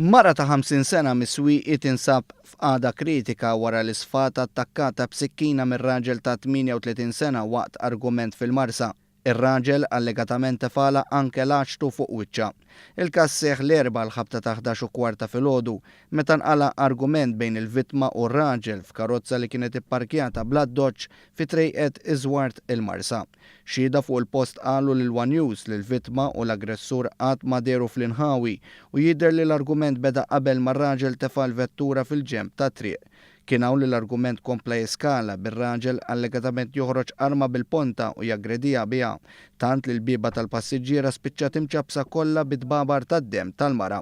Mara ta' 50 sena mis-Swieqi tinsab f'qagħda kritika wara li sfat attakkata b'sikkina minn raġel ta' 38 sena waqt argument fil-Marsa. Ir-raġel allegatament tefgħalha anke l-għaġtu fuq wiċċha. Il-każ seħħ l-Erbgħa għall-ħabta ta' 11 u kwart ta' filgħodu meta nqala' argument bejn il-vittma u r-raġel f'karozza li kienet ipparkjata bl-addoċċ fi Trejqet Iżwart il-Marsa. Xhieda fuq il-post qalu lil one News li l-vittma u l-aggressur qatt ma dehru fl-inħawi u jidher li l-argument beda qabel ma r-raġel tefa' l-vettura fil-ġenb tat-triq. Kien hawn li l-argument kompla jeskala, bir-raġel allegatament joħroġ arma bil-ponta u jaggrediha biha, tant li l-bieba tal-passiġġiera spiċċat imċappsa kollha bi tbabar tad-demm tal-mara.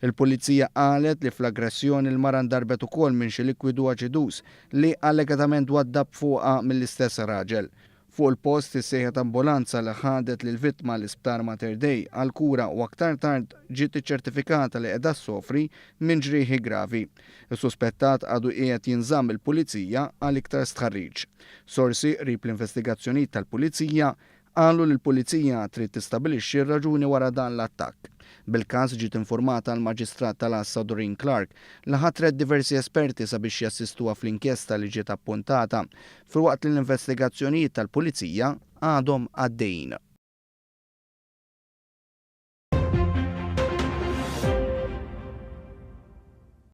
Il-Pulizija qalet li fl-aggressjoni l-mara ndarbet ukoll minn xi likwidu aċiduż li allegatament waddab fuqha mill-istess raġel. Fuq il-post issejħet ambulanza li ħadet lill-vittma l-Isptar Mater Dei għall-kura u aktar tard ġiet iċċertifikata li qiegħda ssofri minn ġrieħi gravi. Is-suspettat għadu qiegħed jinżamm mill-Pulizija għal iktar stħarriġ. Sorsi qrib l-investigazzjonijiet tal-Pulizija qalu li l-Pulizija trid tistabilixxi r-raġuni wara dan l-attakk. Bil-każ ġiet infurmata l-Maġistrat tal-Għassa Doreen Clarke li ħatret diversi esperti sabiex jassistuha fl-inkjesta li ġiet appuntata filwaqt li l-investigazzjonijiet tal-Pulizija għadhom għaddejjin.